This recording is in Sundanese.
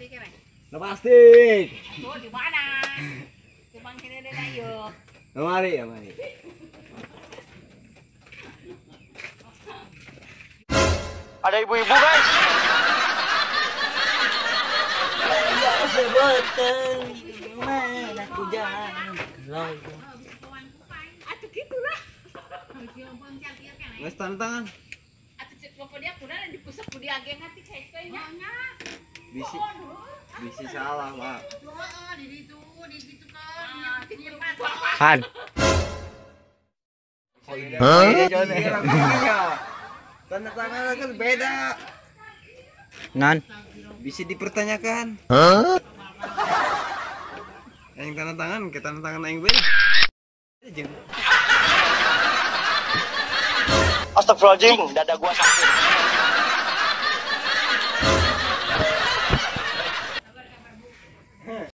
Tadi kene. Nah pasti. Tuh di mana? Cuma kene deh ayo. Mari ya, mari. Ada ibu-ibu guys. Ya sebetulnya mana aku jangan. Atuh gitulah. Wes tanda tangan. Atuh cek bapak dia kuda dipusep ku dia ge ngati ceknya. Bisi. Bisi salah, Pak. Heeh, di situ, di situ kan. Han. Hah? Tanda tangan kan beda. Nan. Bisa dipertanyakan. Hah? Yang tanda tangan ke tanda tangan yang beda. Astagfirullahaladzim, dada gua sakit.